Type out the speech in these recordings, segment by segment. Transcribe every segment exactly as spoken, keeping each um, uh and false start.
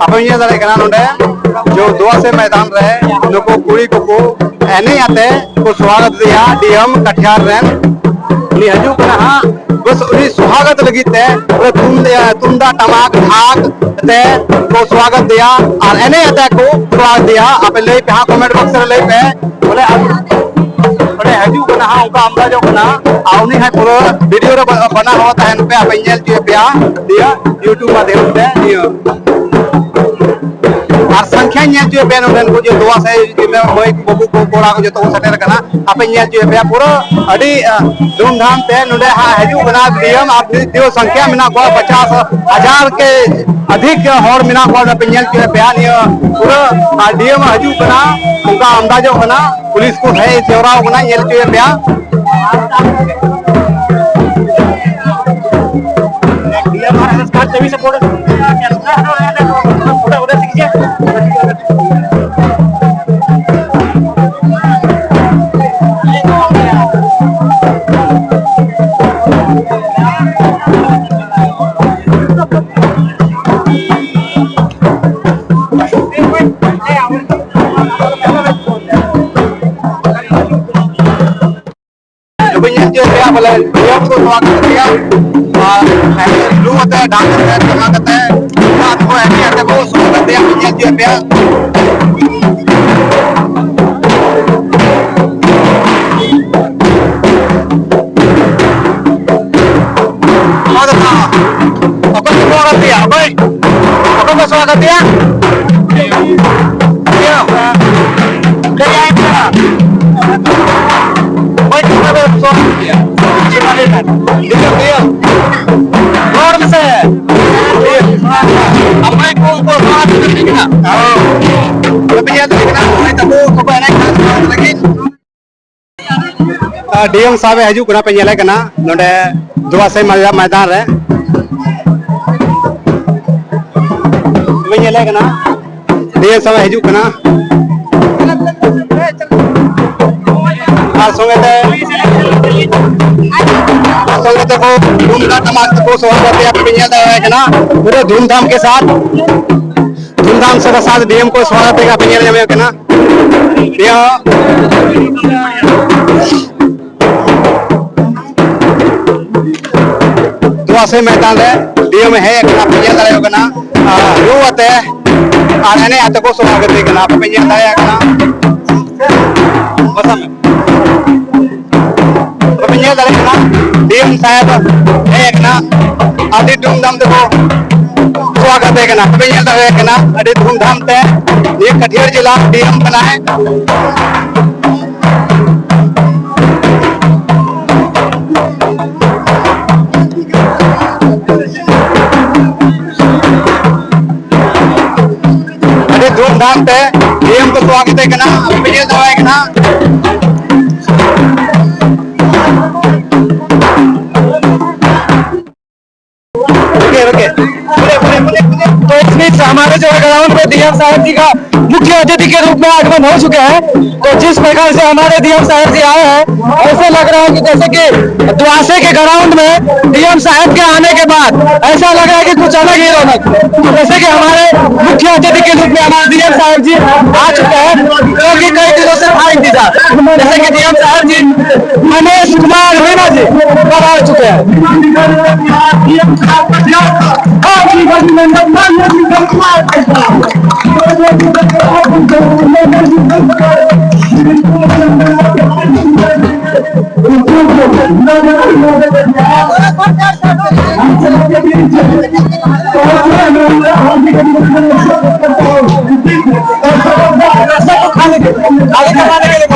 ᱟᱯᱮ ᱧᱮᱞ ᱫᱟᱲᱮᱭᱟᱜ ᱠᱟᱱᱟ ᱱᱚᱰᱮ ᱡᱚ ᱫᱩᱣᱟᱥᱮ ᱢᱚᱭᱫᱟᱱ ᱨᱮ ᱱᱩᱠᱩ ᱠᱩᱲᱤ ᱠᱚᱠᱚ ᱮᱱᱮᱡ ᱟᱛᱮ ᱠᱚ ᱥᱣᱟᱜᱚᱛ ᱞᱮᱫᱮᱭᱟ ᱰᱤ ᱮᱢ ᱠᱟᱴᱷᱤᱭᱟᱨ ᱨᱮᱱ᱾ ᱩᱱᱤ ᱦᱤᱡᱩᱜ ᱠᱟᱱᱟ ᱦᱟᱸᱜ, ᱵᱟᱥ ᱩᱱᱤ ᱥᱣᱟᱜᱚᱛ ᱞᱟᱹᱜᱤᱫ ᱛᱮ ᱯᱩᱨᱟᱹ ᱛᱩᱢ-, ᱛᱩᱢᱫᱟᱜ ᱴᱟᱢᱟᱠ ᱰᱷᱟᱠ ᱟᱛᱮ ᱠᱚ ᱥᱣᱟᱜᱚᱛ ᱞᱮᱫᱮᱭᱟ ᱟᱨ ᱮᱱᱮᱡ ᱟᱛᱮ ᱠᱚ ᱥᱣᱟᱜᱚᱛ ᱞᱮᱫᱮᱭᱟ᱾ ᱟᱯᱮ ᱞᱟᱹᱭ ᱯᱮ ᱦᱟᱸᱜ, ᱠᱚᱢᱮᱱᱴ ᱵᱚᱠᱥ ᱨᱮ ᱞᱟᱹᱭ ᱯᱮ ᱵᱚᱞᱮ ᱟᱨ ᱚᱸᱰᱮ ᱦᱤᱡᱩᱜ ᱠᱟᱱᱟ ᱦᱟᱸᱜ, ᱚᱱᱠᱟ ᱟᱢᱫᱟᱡᱚᱜ ᱠᱟᱱᱟ᱾ ᱟᱨ ᱩᱱᱤ ᱦᱟᱸᱜ ᱯᱩᱨᱟᱹ ᱵᱷᱤᱰᱤᱭᱳ ᱨᱮ ᱵᱟ-, ᱵᱟᱱᱟ ᱦᱚᱲ ᱛᱟᱦᱮᱱ ᱯᱮ, ᱟᱯᱮ ᱧᱮᱞ ᱦᱚᱪᱚᱭ ᱯᱮᱭᱟ ᱱᱤᱭᱟᱹ ᱭᱩᱴᱩᱵᱽ ᱢᱟᱫᱷᱭᱚᱢ ᱛᱮ ᱱᱤᱭᱟᱹ᱾ ᱟᱨ ᱥᱚᱝᱠᱷᱭᱟ ᱧᱮᱞ ᱦᱚᱪᱚᱭ ᱯᱮᱭᱟ ᱱᱚᱰᱮᱱ ᱠᱚ ᱡᱮ ᱫᱩᱣᱟᱥᱮ ᱢᱟᱹᱭ ᱠᱚ, ᱵᱟᱹᱵᱩ ᱠᱚ, ᱠᱚᱲᱟ ᱠᱚ ᱡᱚᱛᱚ ᱠᱚ ᱥᱮᱴᱮᱨ ᱟᱠᱟᱱᱟ᱾ ᱟᱯᱮ ᱧᱮᱞ ᱦᱚᱪᱚᱭ ᱯᱮᱭᱟ ᱯᱩᱨᱟᱹ ᱟᱹᱰᱤ, ᱟ, ᱫᱷᱩᱢᱫᱷᱟᱢ ᱛᱮ ᱱᱚᱰᱮ ᱦᱟᱸᱜ ᱦᱤᱡᱩᱜ ᱠᱟᱱᱟ ᱰᱤ ᱮᱢ ᱟᱨ ᱛᱤᱱᱟᱹᱜ ᱥᱚᱝᱠᱷᱭᱟ ᱢᱮᱱᱟᱜ ᱠᱚᱣᱟ, ᱯᱚᱪᱟᱥ ᱦᱟᱡᱟᱨ ᱠᱮ ᱟᱫᱷᱤᱠ ᱦᱚᱲ ᱢᱮᱱᱟᱜ ᱠᱚᱣᱟ᱾ ᱱᱚᱰᱮ ᱯᱮ ᱧᱮᱞ ᱦᱚᱪᱚᱭ ᱯᱮᱭᱟ ᱱᱤᱭᱟᱹ ᱯᱩᱨᱟᱹ, ᱟᱨ ᱰᱤ ᱮᱢ ᱦᱤᱡᱩᱜ ᱠᱟᱱᱟ, ᱚᱱᱠᱟ ᱟᱢᱫᱟᱡᱚᱜ ᱠᱟᱱᱟ᱾ ᱯᱩᱞᱤᱥ ᱠᱚ ᱦᱮᱡ ᱡᱟᱣᱨᱟ ᱟᱠᱟᱱᱟ, ᱧᱮᱞ ᱦᱚᱪᱚᱭᱮᱫ ᱯᱮᱭᱟ᱾ ᱡᱩᱫᱤ ᱧᱮᱞ ᱦᱚᱪᱚᱭ ᱯᱮᱭᱟ ᱵᱚᱞᱮ ᱱᱤᱭᱚᱢ ᱠᱚ ᱱᱚᱣᱟ ᱠᱟᱱ ᱜᱮᱭᱟ᱾ ᱟᱨ ᱨᱩ ᱠᱟᱛᱮ, ᱰᱟᱱᱥ ᱠᱟᱛᱮ, ᱪᱟᱞᱟᱣ ᱠᱟᱛᱮ, ᱚᱱᱟ ᱠᱚ ᱮᱱᱮᱡ ᱠᱟᱛᱮ ᱠᱚ ᱥᱚᱦᱚᱨ ᱠᱟᱛᱮ ᱧᱮᱞ ᱦᱚᱪᱚᱭ ᱯᱮᱭᱟ᱾ ᱚᱠᱚᱭ ᱠᱚ ᱥᱚᱦᱚᱨ ᱠᱟᱛᱮᱭᱟ? ᱚᱠᱚᱭ? ᱚᱠᱚᱭ ᱠᱚ ᱥᱚᱦᱚᱨ ᱠᱟᱛᱮᱭᱟ? ᱤᱭᱟᱹ, ᱞᱟᱹᱭ ᱟᱭ ᱠᱟᱱᱟ᱾ ᱚᱠᱚᱭ ᱠᱚ ᱥᱚᱦᱚᱨ ᱠᱟᱛᱮᱭᱟ? ᱤᱭᱟᱹ, ᱤᱭᱟᱹ᱾ ᱨᱚᱲ ᱢᱮᱥᱮ᱾ ᱟᱯᱮ ᱠᱚ ᱩᱱᱠᱩ ᱱᱚᱣᱟ ᱠᱚ ᱠᱟᱹᱢᱤ ᱠᱟᱱᱟ᱾ ᱦᱳᱭ᱾ ᱵᱟᱯᱮ ᱧᱮᱞ ᱫᱟᱲᱮᱭᱟᱜ ᱠᱟᱱᱟ, ᱱᱚᱜᱼᱚᱭ ᱛᱟᱠᱚ ᱠᱚᱠᱚ ᱮᱱᱮᱡ ᱠᱟᱱᱟ ᱱᱚᱣᱟ ᱞᱟᱹᱜᱤᱫ᱾ ᱟᱨ ᱰᱤ ᱮᱢ ᱥᱟᱦᱮᱵ ᱮ ᱦᱤᱡᱩᱜ ᱠᱟᱱᱟ, ᱯᱮ ᱧᱮᱞᱮ ᱠᱟᱱᱟ ᱱᱚᱰᱮ ᱫᱩᱣᱟᱥᱮ ᱢᱟᱭᱫᱟ-, ᱢᱚᱭᱫᱟᱱ ᱨᱮ᱾ ᱯᱮ ᱧᱮᱞᱮ ᱠᱟᱱᱟ, ᱰᱤ ᱮᱢ ᱥᱟᱦᱮᱵ ᱮ ᱦᱤᱡᱩᱜ ᱠᱟᱱᱟ᱾ ᱟᱨ ᱥᱚᱸᱜᱮ ᱛᱮ, ᱟᱨ ᱥᱚᱸᱜᱮ ᱛᱮᱠᱚ ᱛᱩᱢᱫᱟᱜ ᱴᱟᱢᱟᱠ ᱛᱮᱠᱚ ᱥᱚᱦᱚᱨ ᱠᱟᱛᱮ ᱯᱮ ᱧᱮᱞ ᱫᱟᱲᱮᱭᱟᱭ ᱠᱟᱱᱟ, ᱯᱩᱨᱟᱹ ᱫᱷᱩᱢᱫᱷᱟᱢ ᱠᱮ ᱥᱟᱛᱷ᱾ ᱥᱟᱱ ᱥᱟᱫᱟ ᱥᱟᱛ ᱰᱤ ᱮᱢ ᱠᱚ ᱥᱚᱦᱚᱨ ᱛᱮᱜᱮ ᱯᱮ ᱧᱮᱞ ᱧᱟᱢᱮᱫ ᱠᱟᱱᱟ᱾ ᱱᱤᱭᱟᱹ ᱫᱩᱣᱟᱥᱮ ᱢᱚᱭᱫᱟᱱ ᱨᱮ ᱰᱤ ᱮᱢ ᱦᱮᱡ ᱟᱠᱟᱱᱟ, ᱯᱮ ᱧᱮᱞ ᱫᱟᱲᱮᱭᱟᱜ ᱠᱟᱱᱟ᱾ ᱟᱨ ᱨᱩ ᱟᱛᱮ ᱟᱨ ᱮᱱᱮᱡ ᱟᱛᱮ ᱠᱚ ᱥᱚᱦᱚᱨ ᱛᱮ ᱠᱟᱱᱟ, ᱯᱮ ᱧᱮᱞ ᱫᱟᱲᱮᱭᱟᱜ ᱠᱟᱱᱟ᱾ ᱵᱟᱯᱮ ᱧᱮᱞ ᱫᱟᱲᱮᱭᱟᱜ ᱠᱟᱱᱟ, ᱰᱤ ᱮᱢ ᱥᱟᱦᱮᱵᱽ ᱦᱮᱡ ᱟᱠᱟᱱᱟ, ᱟᱹᱰᱤ ᱫᱷᱩᱢᱫᱷᱟᱢ ᱛᱮᱠᱚ ᱥᱚᱦᱚᱨ ᱛᱮ ᱠᱟᱱᱟ, ᱯᱮ ᱧᱮᱞ ᱫᱟᱲᱮᱭᱟᱜ ᱠᱟᱱᱟ, ᱟᱹᱰᱤ ᱫᱷᱩᱢᱫᱷᱟᱢ ᱛᱮ᱾ ᱱᱤᱭᱟᱹ ᱠᱟᱹᱴᱷᱤᱭᱟᱹᱲ ᱡᱮᱞᱟ ᱰᱤ ᱮᱢ ᱠᱟᱱᱟᱭ᱾ ᱟᱹᱰᱤ ᱫᱷᱩᱢᱫᱷᱟᱢ ᱛᱮ ᱰᱤ ᱮᱢ ᱠᱚ ᱥᱚᱦᱚᱨ ᱛᱮ ᱠᱟᱱᱟ, ᱯᱮ ᱧᱮᱞ ᱫᱟᱲᱮᱭᱟᱜ ᱠᱟᱱᱟ᱾ Okay, okay. तो इस बीच हमारे जो है ग्राउंड पे डी एम साहब जी का मुख्य अतिथि के रूप में आगमन हो चुका है। तो जिस प्रकार से हमारे डी एम साहब जी आए हैं, ऐसे लग रहा है कि जैसे कि द्वासे के ग्राउंड में डी एम साहब के आने के बाद ऐसा लग रहा है कि कुछ अलग ही रौनक। जैसे कि हमारे मुख्य अतिथि के रूप में हमारे डी एम साहब जी आ चुके हैं, जो कि कई दिनों से था इंतजार। जैसे कि डी एम साहब जी मनीष कुमार मीणा जी पधार चुके हैं।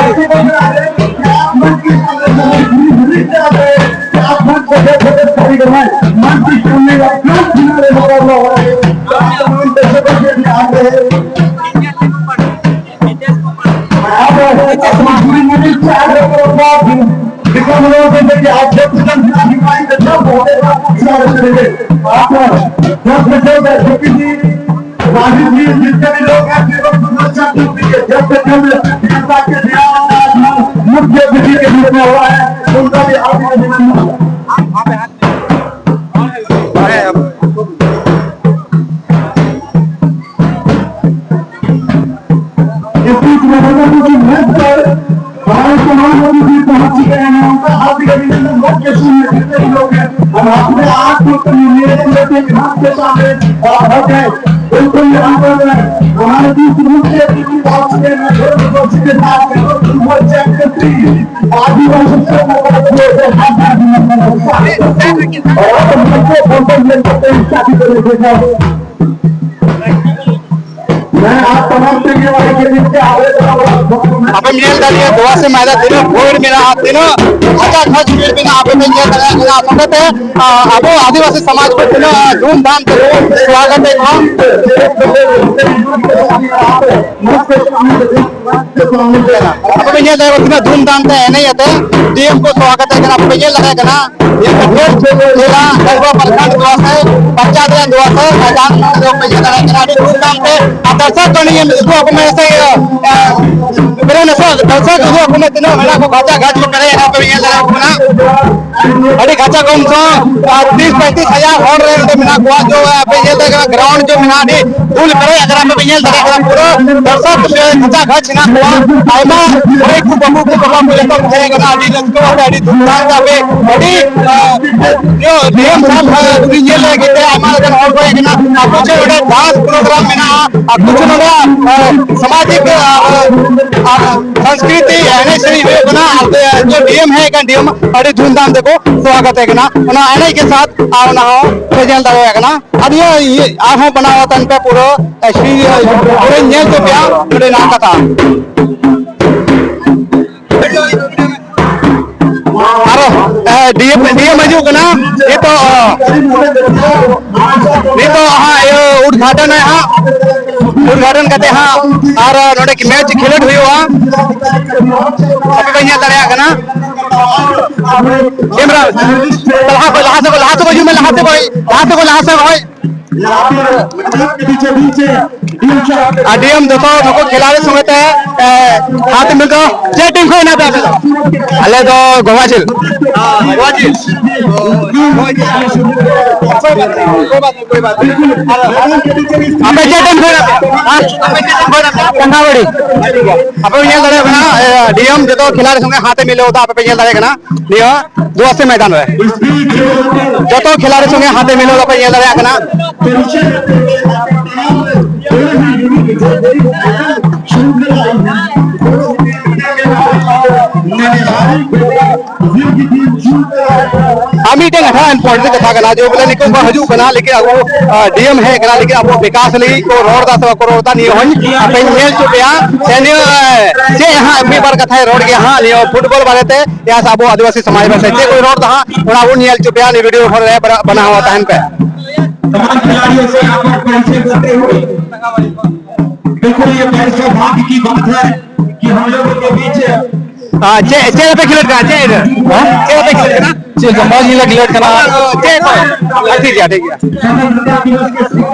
राजनीति जितने भी लोग हैं, केवल सुरक्षा ड्यूटी है। जब तक हम जनता के न्याय और आत्मा मुख्य अतिथि के रूप में हुआ है, उनका भी हार्दिक अभिनंदन। लोगों को जो मंच पर हमारे समाज में भी पहुंच चुके हैं, उनका हाथ भी अभी तक लोग के सुनने कितने ही लोग हैं। हम अपने आप को तो ये लेते हैं कि हम के सामने और हो गए। बिल्कुल यहाँ पर हमारे बीच में से भी पहुंच चुके हैं, छोटे बच्चे के साथ में वो चेक करती है। आदिवासी से और हम लोग को फोटो लेते हैं, क्या भी करेंगे। मैं आप तमाम से ये वाली के लिए क्या आवेदन करूंगा? ᱟᱯᱮ ᱧᱮᱞ ᱫᱟᱲᱮᱭᱟᱜᱼᱟ, ᱫᱚᱣᱟᱥᱮ ᱢᱟᱭᱫᱟ ᱛᱤᱱᱟᱹᱜ ᱵᱷᱤᱲ ᱢᱮᱱᱟᱜᱼᱟ, ᱛᱤᱱᱟᱹᱜ ᱠᱷᱟᱪᱟ ᱠᱷᱟᱪ ᱵᱷᱤᱲ ᱢᱮᱱᱟᱜᱼᱟ, ᱟᱯᱮ ᱯᱮ ᱧᱮᱞ ᱫᱟᱲᱮᱭᱟᱜ ᱠᱟᱱᱟ᱾ ᱚᱱᱟᱛᱮ, ᱟ, ᱟᱵᱚ ᱟᱹᱫᱤᱵᱟᱹᱥᱤ ᱥᱚᱢᱟᱡᱽ ᱠᱚ ᱛᱤᱱᱟᱹᱜ ᱫᱷᱩᱢᱫᱷᱟᱢ ᱛᱮ ᱥᱣᱟᱜᱚᱛ ᱮᱫ ᱠᱚᱣᱟ᱾ ᱟᱯᱮ ᱯᱮ ᱧᱮᱞ ᱫᱟᱲᱮᱭᱟᱜᱼᱟ, ᱛᱤᱱᱟᱹᱜ ᱫᱷᱩᱢᱫᱷᱟᱢ ᱛᱮ ᱮᱱᱮᱡ ᱟᱛᱮ ᱰᱤ ᱮᱢ ᱠᱚ ᱥᱣᱟᱜᱚᱛ ᱮᱫ ᱠᱟᱱᱟ, ᱟᱯᱮ ᱯᱮ ᱧᱮᱞ ᱫᱟᱲᱮᱭᱟᱜ ᱠᱟᱱᱟ᱾ ᱡᱮᱞᱟ ᱫᱩᱣᱟᱥᱮ ᱯᱟᱧᱪᱟᱭᱮᱛ ᱨᱮᱭᱟᱜ ᱫᱩᱣᱟᱥᱮ ᱯᱟᱧᱪᱟᱭᱮᱛ ᱨᱮᱭᱟᱜ ᱫᱩᱣᱟᱥᱮ ᱟᱹᱰᱤ ᱫᱷᱩᱢᱫᱷᱟᱢ ᱛᱮ ᱟᱨ ᱫᱚᱨᱥᱚᱠ ᱠᱚ ᱱᱤᱭᱟᱹ ᱩᱫᱩᱜ ᱟᱠᱚ ᱢᱮ ᱥᱮ, ᱮ, ᱯᱮᱨᱮ ᱱᱟᱥᱟ ᱫᱚᱨᱥᱚᱠ ᱩᱫᱩᱜ ᱟᱠᱚ ᱢᱮ ᱛᱤᱱᱟᱹᱜ ᱢᱮᱱᱟᱜ ᱠᱚ ᱜᱟᱪᱟ ᱜᱟᱪ ᱠᱚ ᱯᱮᱨᱮᱡ ᱮᱱᱟ ᱯᱮ ᱧᱮᱞ ᱫᱟᱲᱮᱭᱟᱜ ᱠᱟᱱᱟ᱾ ᱟᱹᱰᱤ ᱜᱟᱪᱟ ᱠᱚᱢ ᱥᱚ ᱟᱨ ᱛᱤᱥ ᱯᱚᱸᱭᱛᱤᱥ ᱦᱟᱡᱟᱨ ᱦᱚᱲ ᱨᱮ ᱚᱸᱰᱮ ᱢᱮᱱᱟᱜ ᱠᱚᱣᱟ᱾ ᱡᱚ, ᱮ, ᱯᱮ ᱧᱮᱞ ᱫᱟᱲᱮᱭᱟᱜ ᱠᱟᱱᱟ ᱜᱨᱟᱣᱩᱱᱰ ᱡᱚ ᱢᱮᱱᱟᱜᱼᱟ ᱟᱹᱰᱤ ᱯᱷᱩᱞ ᱯᱮᱨᱮᱡ ᱟᱠᱟᱱᱟ ᱯᱮ ᱧᱮᱞ ᱫᱟᱲᱮᱭᱟᱜ ᱠᱟᱱᱟ ᱯᱩᱨᱟᱹ ᱫᱚᱨᱥᱚᱠ ᱥᱮ ᱜᱟᱪᱟ ᱜᱟᱪ ᱦᱮᱱᱟᱜ ᱠᱚᱣᱟ᱾ ᱟᱭᱢᱟ ᱢᱟᱹᱭ ᱠᱚ ᱵᱟᱹᱵᱩ ᱠᱚ ᱵᱟᱵᱟ ᱠᱚ ᱡᱚᱛᱚ ᱠᱚ ᱦᱮᱡ ᱟᱠᱟᱱᱟ ᱟᱹᱰᱤ ᱨᱟᱹᱥᱠᱟᱹ ᱟᱛᱮ ᱟᱹᱰᱤ ᱫᱷᱩᱢᱫᱷᱟᱢ ᱛᱮ ᱟᱯᱮ ᱟᱹᱰᱤ, ᱟ, ᱤᱭᱟᱹ, ᱰᱤ ᱮᱢ ᱥᱟᱦᱮᱵ, ᱟ, ᱩᱱᱤ ᱧᱮᱞ ᱞᱟᱹᱜᱤᱫ ᱛᱮ ᱟᱭᱢᱟ ᱞᱮᱠᱟᱱ ᱦᱚᱲ ᱠᱚ ᱦᱮᱡ ᱟᱠᱟᱱᱟ᱾ ᱟᱨ ᱠᱤᱪᱷᱩ ᱱᱚᱰᱮ ᱰᱟᱱᱥ ᱯᱨᱳᱜᱨᱟᱢ ᱢᱮᱱᱟᱜᱼᱟ, ᱟᱨ ᱠᱤᱪᱷᱩ ᱱᱚᱰᱮ, ᱟ, ᱥᱟᱢᱟᱡᱤᱠ, ᱟ, ᱟᱨ ᱥᱟᱝᱥᱠᱨᱤᱛᱤ ᱮᱱᱮᱡ ᱥᱮᱨᱮᱧ ᱦᱩᱭᱩᱜ ᱠᱟᱱᱟ᱾ ᱟᱨ ᱛᱮ ᱡᱚ ᱰᱤ ᱮᱢ ᱦᱮᱡ ᱟᱠᱟᱱ, ᱰᱤ ᱮᱢ ᱟᱹᱰᱤ ᱫᱷᱩᱢᱫᱷᱟᱢ ᱛᱮᱠᱚ ᱥᱣᱟᱜᱚᱛ ᱮ ᱠᱟᱱᱟ, ᱚᱱᱟ ᱮᱱᱮᱡ ᱜᱮ ᱥᱟᱛ ᱟᱨ ᱚᱱᱟ ᱦᱚᱸ ᱯᱮ ᱧᱮᱞ ᱫᱟᱲᱮᱭᱟᱜ ᱠᱟᱱᱟ᱾ ᱟᱨ ᱱᱤᱭᱟᱹ ᱤᱭᱟᱹ ᱟᱨᱦᱚᱸ ᱵᱮᱱᱟᱣ ᱟᱠᱟᱱ ᱯᱮ ᱯᱩᱨᱟᱹ, ᱮ, ᱥᱤ-, ᱯᱩᱨᱟᱹᱧ ᱧᱮᱞ ᱦᱚᱪᱚ ᱯᱮᱭᱟ ᱱᱚᱰᱮᱱᱟᱜ ᱠᱟᱛᱷᱟ᱾ ᱟᱨ, ᱮ, ᱰᱤ ᱮᱢ, ᱰᱤ ᱮᱢ ᱦᱤᱡᱩᱜ ᱠᱟᱱᱟ ᱱᱤᱛᱚᱜ, ᱮ, ᱱᱤᱛᱚᱜ ᱦᱟᱸᱜ ᱤᱭᱟᱹ ᱩᱫᱽᱜᱷᱟᱴᱚᱱᱟᱭ ᱦᱟᱸᱜ, ᱩᱫᱽᱜᱷᱟᱴᱚᱱ ᱠᱟᱛᱮ ᱦᱟᱸᱜ ᱟᱨ ᱱᱚᱰᱮ ᱢᱮᱪ ᱠᱷᱮᱞᱳᱰ ᱦᱩᱭᱩᱜᱼᱟ, ᱟᱯᱮ ᱯᱮ ᱧᱮᱞ ᱫᱟᱲᱮᱭᱟᱜ ᱠᱟᱱᱟ᱾ ᱠᱮᱢᱨᱟ, ᱞᱟᱦᱟ ᱠᱷᱚᱡ, ᱞᱟᱦᱟ ᱥᱮᱫ ᱠᱷᱚᱡ, ᱞᱟᱦᱟ ᱥᱮᱫ ᱠᱷᱚᱡ ᱦᱤᱡᱩᱜ ᱢᱮ, ᱞᱟᱦᱟ ᱥᱮᱫ ᱠᱷᱚᱡ, ᱞᱟᱦᱟ ᱥᱮᱫ ᱠᱷᱚᱡ, ᱞᱟᱦᱟ ᱥᱮᱫ ᱠᱷᱚᱡ᱾ ᱟᱨ ᱰᱤ ᱮᱢ ᱡᱚᱛᱚ ᱱᱩᱠᱩ ᱠᱷᱤᱞᱟᱲᱤ ᱥᱚᱸᱜᱮ ᱛᱮ, ᱮ, ᱦᱟᱛ ᱢᱤᱞ ᱫᱚ ᱪᱮᱫ ᱴᱤᱢ ᱠᱷᱚᱱ ᱦᱮᱱᱟᱜ ᱯᱮᱭᱟ ᱟᱯᱮ ᱫᱚ? ᱟᱞᱮ ᱫᱚ ᱜᱳᱣᱟ ᱡᱷᱤᱞ᱾ ᱜᱳᱣᱟ ᱡᱷᱤᱞ᱾ ᱟᱯᱮ ᱪᱮᱫ ᱴᱤᱢ ᱠᱷᱚᱱ ᱦᱮᱱᱟᱜ ᱯᱮᱭᱟ? ᱦᱮᱸ? ᱟᱯᱮ ᱪᱮᱫ ᱴᱤᱢ ᱠᱷᱚᱱ ᱦᱮᱱᱟᱜ ᱯᱮᱭᱟ? ᱪᱟᱸᱫᱟᱵᱟᱲᱤ᱾ ᱟᱯᱮ ᱯᱮ ᱧᱮᱞ ᱫᱟᱲᱮᱭᱟᱜ ᱠᱟᱱᱟ, ᱮ, ᱰᱤ ᱮᱢ ᱡᱚᱛᱚ ᱠᱷᱤᱞᱟᱲᱤ ᱥᱚᱸᱜᱮ ᱦᱟᱛ ᱮ ᱢᱤᱞᱟᱹᱣ ᱮᱫᱟ, ᱟᱯᱮ ᱯᱮ ᱧᱮᱞ ᱫᱟᱲᱮᱭᱟᱜ ᱠᱟᱱᱟ᱾ ᱱᱤᱭᱟᱹ ᱫᱩ ᱟᱥᱤ ᱢᱚᱭᱫᱟᱱ ᱨᱮ ᱡᱚᱛᱚ ᱠᱷᱤᱞᱟᱲᱤ ᱥᱚᱸᱜᱮ ᱦᱟᱛ ᱮ ᱢᱤᱞᱟᱹᱣ ᱫᱚᱯᱮ ᱧᱮᱞ ᱫᱟᱲᱮᱭᱟᱜ ᱠᱟᱱᱟ᱾ ᱟᱨ ᱢᱤᱫᱴᱮᱱ ᱠᱟᱛᱷᱟ, important ᱠᱟᱛᱷᱟ ᱠᱟᱱᱟ ᱡᱮ ᱵᱚᱞᱮ ᱱᱤᱛᱚᱜ ᱠᱚ ᱦᱤᱡᱩᱜ ᱠᱟᱱᱟ, ᱞᱮᱠᱤᱱ ᱟᱵᱚ, ᱟ, ᱰᱤ ᱮᱢ ᱦᱮᱡ ᱠᱟᱱᱟ, ᱞᱮᱠᱤᱱ ᱟᱵᱚ ᱵᱤᱠᱟᱥ ᱞᱟᱹᱜᱤᱫ ᱠᱚ ᱨᱚᱲ ᱮᱫᱟ ᱥᱮ ᱵᱟᱠᱚ ᱨᱚᱲ ᱮᱫᱟ, ᱱᱤᱭᱟᱹ ᱦᱚᱸᱧ ᱟᱯᱮᱧ ᱧᱮᱞ ᱦᱚᱪᱚ ᱯᱮᱭᱟ᱾ ᱥᱮ ᱱᱤᱭᱟᱹ, ᱮ, ᱪᱮᱫ ᱦᱟᱸᱜ ᱢᱤᱫ ᱵᱟᱨ ᱠᱟᱛᱷᱟᱭ ᱨᱚᱲ ᱜᱮᱭᱟ ᱦᱟᱸᱜ ᱱᱤᱭᱟᱹ ᱯᱷᱩᱴᱵᱚᱞ ᱵᱟᱨᱮᱛᱮ, ᱭᱟ ᱥᱮ ᱟᱵᱚ ᱟᱹᱫᱤᱵᱟᱹᱥᱤ ᱥᱚᱢᱟᱡᱽ ᱵᱟᱨᱮᱛᱮ ᱪᱮᱫ ᱠᱚᱭ ᱨᱚᱲ ᱮᱫᱟ ᱦᱟᱸᱜ, ᱚᱱᱟ ᱵᱚᱱ ᱧᱮᱞ ᱦᱚᱪᱚ ᱯᱮᱭᱟ ᱱᱤᱭᱟᱹ ᱵᱷᱤᱰᱤᱭᱳ ᱦᱚᱨ ᱨᱮ᱾ ᱵᱟᱱᱟ-, ᱵᱟᱱᱟᱣ ᱛᱟᱦᱮᱱ ᱯᱮ᱾ तमाम खिलाड़ियों से आप लोग परिचय करते हुए, बिल्कुल ये बड़े सौभाग्य की बात है कि हम लोगों के बीच हाँ, चे-, चेहरे पे खिलट कहाँ? चेहरे? हाँ? चेहरे पे खिलट कहाँ? चेहरे पे खिलट कहाँ? चेहरे पे। हाँ, ठीक है, ठीक है। स्वतंत्रता दिवस के शुभ